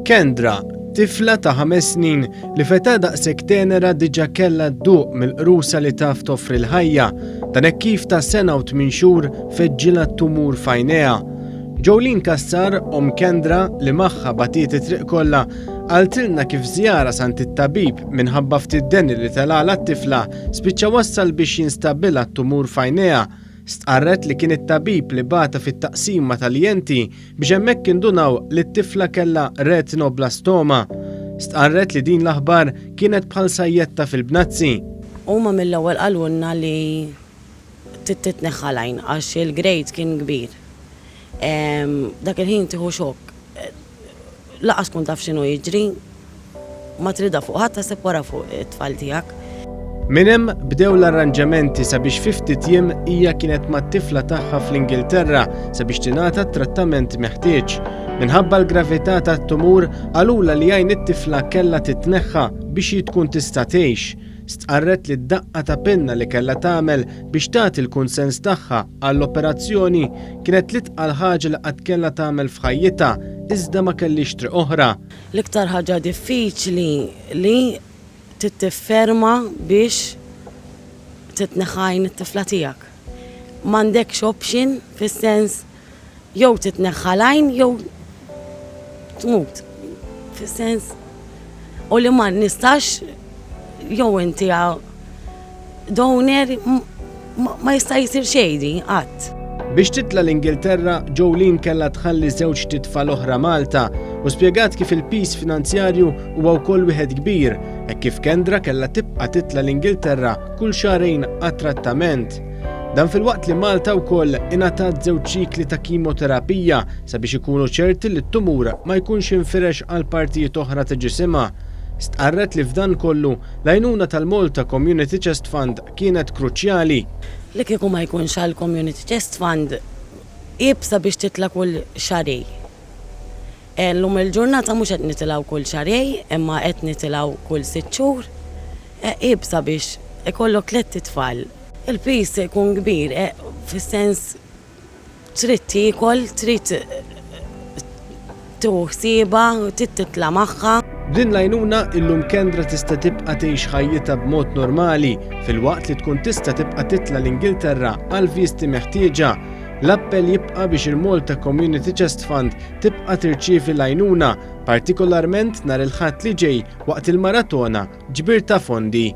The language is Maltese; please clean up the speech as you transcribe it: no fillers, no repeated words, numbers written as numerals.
Kendra, tifla ta' ħames snin li f'età daqshekk tenera diġà kellha dduq mill-qrusa li taf toffri l-ħajja, dan hekk kif ta' sena u tmien xhur feġġilha tumur f'għajnejha. Jolene Cassar, omm Kendra, li magħha batiet it-triq kollha, qaltilna kif żjara s'għand it-tabib minħabba ftit deni li telgħalha t-tifla spiċċa wassal biex jinstabilha t-tumur f'għajnejha. Stqarret li kien it-tabib li bagħatha fit-taqsima tal-ENT biex hemmhekk indunaw li t-tifla kellha retinoblastoma. Stqarret li din l-aħbar kienet bħal sajjetta fil-bnazzi. Huma mill-ewwel qalulna li trid titneħħa l-għajn għax il-grade kien kbir. Dak il-ħin tieħu xokk. Lanqas tkun taf x'inhu jiġri. Ma tridha fuq ħadd taħseb wara fuq it-tfal tiegħek. Minn hemm bdew l-arranġamenti sabiex fi ftit jiem hija kienet mat-tifla tagħha fl-Ingilterra sabiex tingħata t-trattament meħtieġ. Minħabba l-gravità tat-tumur qalulha li għajn it-tifla kellha titneħħa biex hi tkun tista' tgħix. Stqarret li d-daqqa ta' pinna li kellha tagħmel biex tagħti l-kunsens tagħha għall-operazzjoni kienet l-itqal ħaġa li qatt kellha tagħmel f'ħajjitha iżda ma kellhiex triq oħra. L-iktar ħaġa diffiċli li trid tifferma biex titneħħa għajn it-tifla tiegħek. M'għandekx option fis-sens jew titneħħa l-għajn jew tmut. Fis-sens u li ma nistax jew inti donor ma jista' jsir xejn di qatt. Biex titla' l-Ingilterra, Jolene kellha tħalli żewġt itfal oħra Malta u spjegat kif il-piż finanzjarju huwa wkoll wieħed kbir, hekk kif Kendra kellha tibqa' titla' l-Ingilterra kull xahrejn għat-trattament. Dan filwaqt li Malta wkoll ingħatat żewġ ċikli ta' kimoterapija sabiex ikunu ċerti li t-tumur ma jkunx infirex għal partijiet oħra ta' ġisimha. Stqarret li f'dan kollu, l-għajnuna tal-Malta Community Chest Fund kienet kruċjali. Li kieku ma jkunx għall-Community Chest Fund, iebsa biex titla' kull xahrejn. Llum il-ġurnata mhux qed nitilgħu kull xahrejn, imma qed nitilgħu kull sitt xhur. Iebsa biex ikollok tlett itfal. Il-piż ikun kbir, fis-sens Trid tiekol, trid tieħu ħsiebha, trid titla' magħha. B'din l-għajnuna, illum Kendra tista' tibqa' tgħix ħajjitha b'mod normali, filwaqt li tkun tista' tibqa' titla' l-Ingilterra għall-viżti meħtieġa. L-appell jibqa' biex il-Malta Community Chest Fund tibqa' tirċievi l-għajnuna, partikolarment nhar il-Ħadd li ġej waqt il-maratona ġbir ta' fondi.